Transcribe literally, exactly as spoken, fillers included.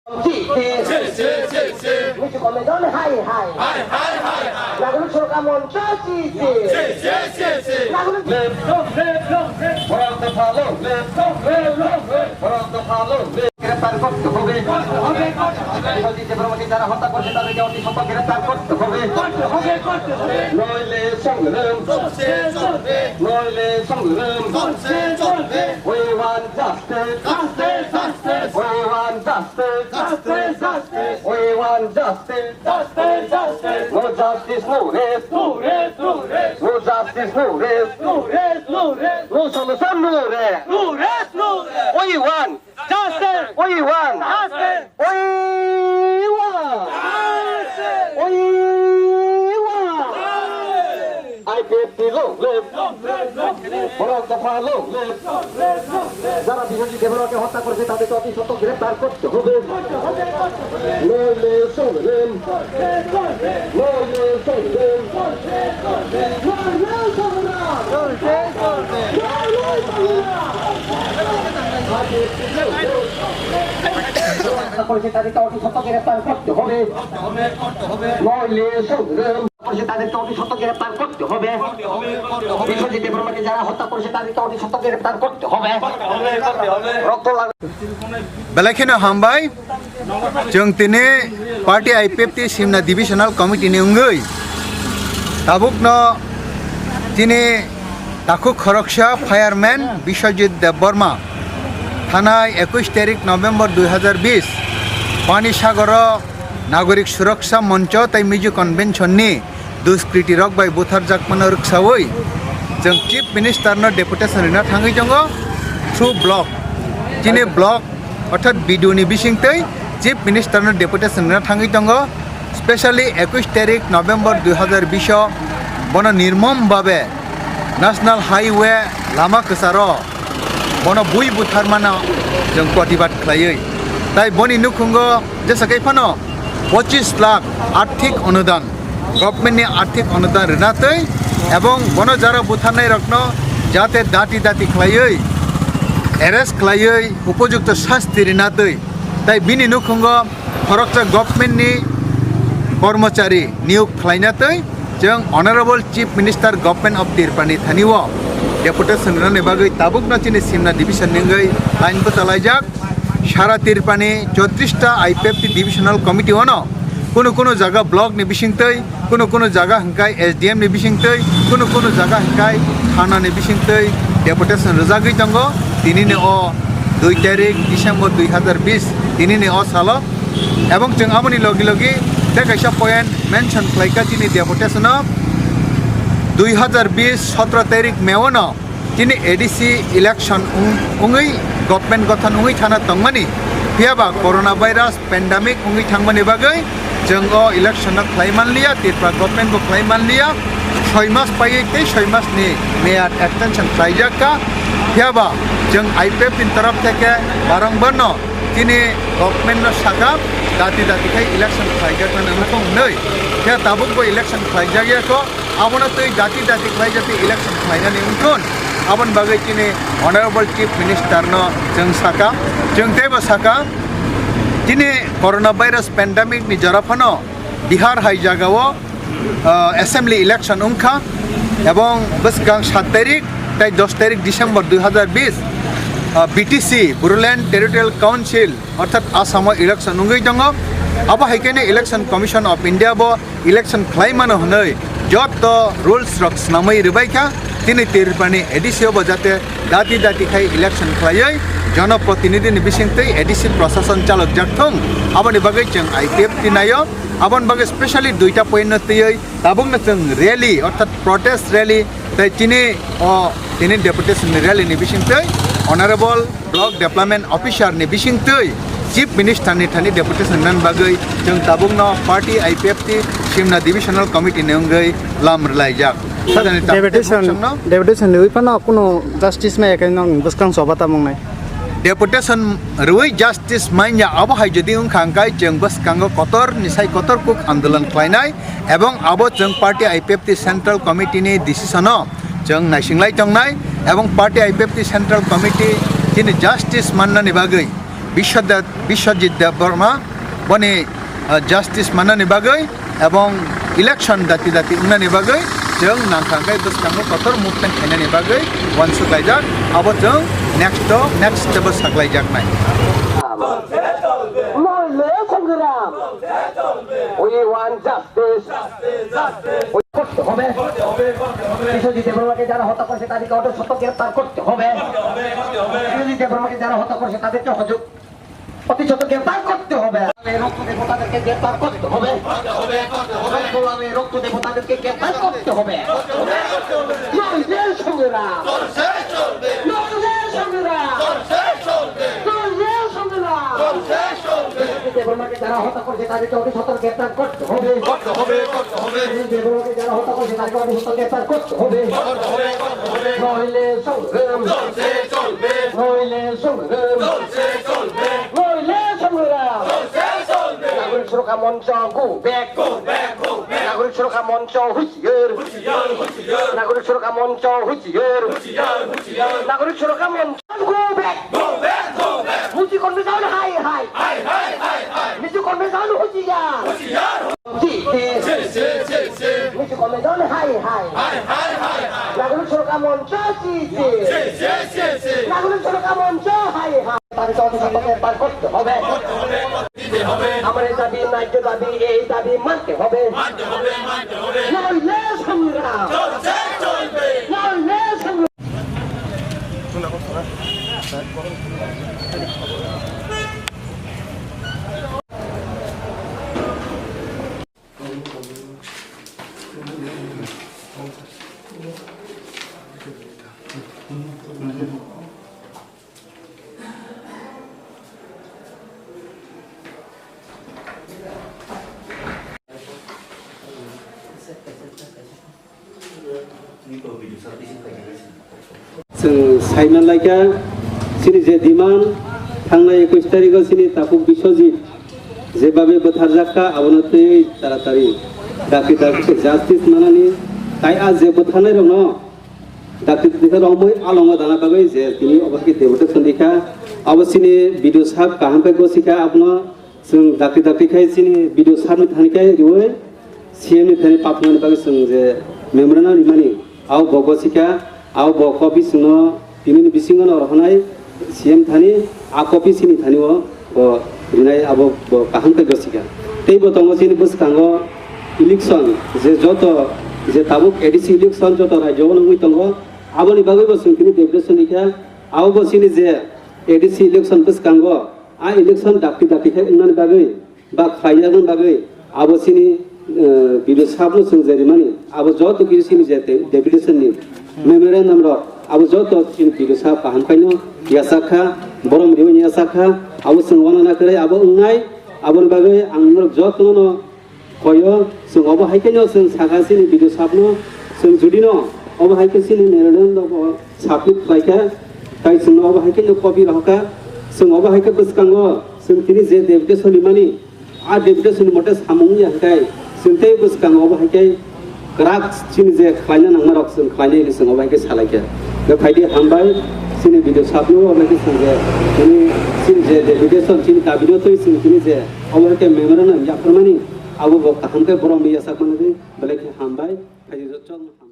Chiti. Misu komedon hai hai. Nagulik Sorkar Moncho chiti. Nagulik Borok dopha long live. Long live, long live. Borok dopha long live. গ্রেফতার করতে হবে। করতে হবে, করতে হবে। বিশ্বজিৎ দেববর্মাকে যারা হত্যা করেছে তাদেরকে অতি সত্বর গ্রেফতার করতে হবে। করতে হবে, করতে হবে। নইলে সংগ্রাম চলছে, চলবে। নইলে সংগ্রাম চলছে, চলবে। We want justice. Justice, justice. We want justice. Justice, justice. We want justice. Justice, justice. No justice, no rest. No rest, no rest. No justice, no rest. No rest, no rest. No solution, no rest. No rest, no rest. We want. Justice. We want. Justice. We want. Justice. We want. Justice. IPFT long live. Long live, long live. বড় দফা long live. যারা বিশ্বজিৎ দেববর্মাকে হত্যা করেছে তাদেরকে অতি সত্বর গ্রেফতার করতে হবে। নইলে সংগ্রাম। নইলে সংগ্রাম। নইলে সংগ্রাম। হত্যা করেছে তাদেরকে অতি সত্বর গ্রেফতার করতে হবে। নইলে সংগ্রাম। করেছে তাদেরকে অতি সত্বর গ্রেফতার করতে হবে। বিশ্বজিৎ দেববর্মাকে যারা হত্যা করেছে তাদেরকে অতি সত্বর গ্রেফতার করতে হবে। রক্ত লাগ- Belai kheno hambai, chwng tini party I P F T Simna Divisional Committee ni wngwi tabukno tini takhuk khoroksa fireman Biswajit Debbarma thanai ekush tarik November dui hazar bis Pani Sagoro Nagorik Suraksha Moncho tei Mizo Convention ni duskriti rok bai butharjakmano rwksaui chwng Chief Minister no deputation rina thangwi tongo through block. Chini block orthat B D O ni bisingtwi Chief Minister no deputation rina thangwi tongo. Specially ekush tarik November dui hazar bis o bono nirmom babe National Highway lama kwcharo bono bui butharmano chwng protibad khlaiwi. Tai boni nukhungo jesa kai phano pochis lakh arthik onudan, government ni arthik onudan rina twi ebong bono jara butharnai rokno jate dati dati khlaiwi, arrest khlaiwi, upojukto sasti rina twi. Tai bini nukhungo khoroksa government ni kormochari niyok khlaina twi chwng Honorable Chief Minister Government of Tripura ni thani o deputation rwnani bagwi tabukno chini Simna Division ni wngwi line bwchalaijak. Sara Tripura ni chotris ta I P F T Divisional Committee o no kunu kunu jaga block ni bisingtwi, kunu kunu jaga hwnkhe S D M ni bisingtwi, kunu kunu jaga hwnkhe thana ni bisingtwi deputation rwjagwi tongo. Tini ni o dui tarik December dui hazar bis, tini ni o salo. Ebong chwng aboni logi logi tei kaisa point mention khlaikha chini deputation o dui hazar bis sotro tarik May o no chini A D C election wng-, wngwi government gothon wngwi thana tongmani, phiyaba corona virus pandemic wngwi thangmani bagwi chwng o election no khlai manliya, Tripura government bo khlai manliya, soi mas paiwi tei soi mas ni meyad extension khlaijak kha. Phiyaba chwng I P F T ni torof theke barongbar no chini government no sakha, dati dati khai election khlaijak nani wngkha hwnwi. Phiya tabuk bo election khlaijak ya kho. Abono twi dati dati khlai jati election khlainani wngthun. Aboni bagwi chini Honorable Chief Minister no chwng saka, chwng teibo saka, chini corona virus pandemic ni jora phano Bihar hai jagao, ah, assembly election wngkha ebong bwskang sat tarik tei dos tarik December dui hazar bis, ah, B T C, Bodoland Territorial Council, orthat Assam o election wngwi tongo. Abo hai khe election commission of India bo election khlai mano hwnwi joto rules rok swnamwi rwbai kha. Tini Tripura ni A D C o bo jate dati dati khai election khlaiwi jonoprotinidhi ni bisingtwi A D C prosason chalokjak thung, aboni bagwi chwng I P F T naio. Aboni bagwi specially duita point no twiwi tabukno chwng rally orthat protest rally tei chini o tini deputation ni rally ni bisingtwi Honorable Block Development Officer ni bisingtwi Chief Minister ni thani deputation nan bagwi chwng tabukno party I P F T Simna Divisional Committee ni wngwi lam rwlaijak. Sadani ta-, Deputation, Deputation ni wi phano kuno justice mai khe nang bwskang soba tamung nai. Deputation rwi justice manya abo hai jodi wngkha hwnkhe chwng bwskango kotor ni sai kotor kuk andolon khlainai. Ebong abo chwng party I P F T Central Committee ni decision o chwng naisinglai tongnai, ebong party I P F T Central Committee chini justice mannani bagwi Biswadat-, Biswajit Debbarma boni, ah, justice manani bagwi ebong election dati dati wngnani bagwi chwng nangkha khe bwskango kotor movement khainani bagwi uansuk laijak, abo chwng next o, next step o saklaijaknai. Noile Sangram. We want justice. করতে হবে। বিশ্বজিৎ দেববর্মাকে যারা হত্যা করেছে তাদেরকে অতি সত্বর গ্রেফতার করতে হবে। বিশ্বজিৎ দেববর্মাকে যারা হত্যা করেছে তাদেরকে হজ-, অতি সত্বর গ্রেফতার করতে হবে। রক্ত দেবতাদেরকে গ্রেফতার করতে হবে। রক্ত দেবতাদেরকে গ্রেফতার করতে হবে। নইলে সংগ্রাম। নইলে সংগ্রাম। নইলে সংগ্রাম। বিশ্বজিৎ দেববর্মাকে যারা হত্যা করেছে তাদেরকে অতি সত্বর গ্রেফতার করতে হবে। করতে হবে, করতে হবে। বিশ্বজিৎ দেববর্মাকে যারা হত্যা করেছে তাদেরকে অতি সত্বর গ্রেফতার করতে হবে। করতে হবে, করতে হবে। নইলে সংগ্রাম। চলছে, চলবে। নইলে সংগ্রাম। চলছে, চলবে। নইলে সংগ্রাম। চলছে, চলবে। নাগরিক সুরক্ষা মঞ্চ, go back। Go back, go back। নাগরিক সুরক্ষা মঞ্চ, হুঁশিয়ার। হুঁশিয়ার, হুঁশিয়ার। নাগরিক সুরক্ষা মঞ্চ, হুঁশিয়ার। হুঁশিয়ার, হুঁশিয়ার। নাগরিক সুরক্ষা মঞ্চ, go back। Go back, go back। মুচি কর্মী যান হাই হাই। হাই, হাই, হাই, হাই। মিচু কর্মী যান হুঁশিয়ার। হুঁশিয়ার, জি, জি। জি, জি, জি, জি। মিচু কর্মী যান হাই হাই। হাই, হাই, হাই, হাই। নাগরিক সুরক্ষা মঞ্চ, জি, জি। জি, জি, জি, জি। নাগরিক সুরক্ষা মঞ্চ, হাই হাই। তাদেরকে অতি সত্বর গ্রেফতার করতে হবে। করতে হবে, করতে হবে। আমার এই দাবি, ন্যায্য দাবি, এই দাবি মানতে হবে। মানতে হবে, মানতে হবে। নইলে সংগ্রাম। চলছে, চলবে। নইলে সংগ্রাম। Chwng saimalaikha, chini je demand, thangnai ekush tarikh o chini tabuk Biswajit jebabe bwtharjak kha, abono twiwi taratari dakti dakti khe justice manani, tai a je bwtharnairokno dakti dakti khe romwi alongo dana bagwi je tini obo khe deputation rikha, abo chini B D O sahab kaham khe gosikha, abono chwng dakti dakti khai chini B D O sahab ni thani khe riwi C M ni thani pathumani bagwi chwng je memorandum rimani, abo bo gosikha, abo bo copy chwngno tini ni bisingo no rohornai C M thani, a copy chini thani o bo rinai, abo bo kaham khe gosikha. Tei bo tongo chini bwskango election je joto, je tabuk A D C election joto rajyo o nungwi tongo, aboni bagwi bo chwng tini deputation rikha, abo bo chini je A D C election bwskango a election dakti dakti khe wngnani bagwi ba khlainani bagwi abo chini, eh, B D O sahab no chwng je rimani, abo joto kisi chini je de-, deputation ni memorandum rok, abo joto chini B D O sahab kaham khaino yachak kha, borom riwi yachak kha, abo chwng wana na kwrwi abo wngnai, aboni bagwi ang norok joto no koyo, chwng obo hai khe no chwng sakha chini B D O sahab no, chwng judi no obo hai khe chini memorandum rok bo submit khlai kha, tai chwng obo hai khe no copy rohor kha, chwng obo hai khe bwskango chwng tini je deputation rimani, a deputation ni mote samung ya hwnkhe chwng tei bwskango obo hai khe kwrak chini je khlaina nangma rok chwng khlainai hinwi chwng obo hai khe salai kha. Hwnkhe phaidi hambai chini B D O sahab no obo hai khe chwng je tini chini je deputation chini dabi no twi chwng tini je obo hai khe memorandum yapharmani abo bo kaham khe borom yachak mani belai khe hambai phaidi joto.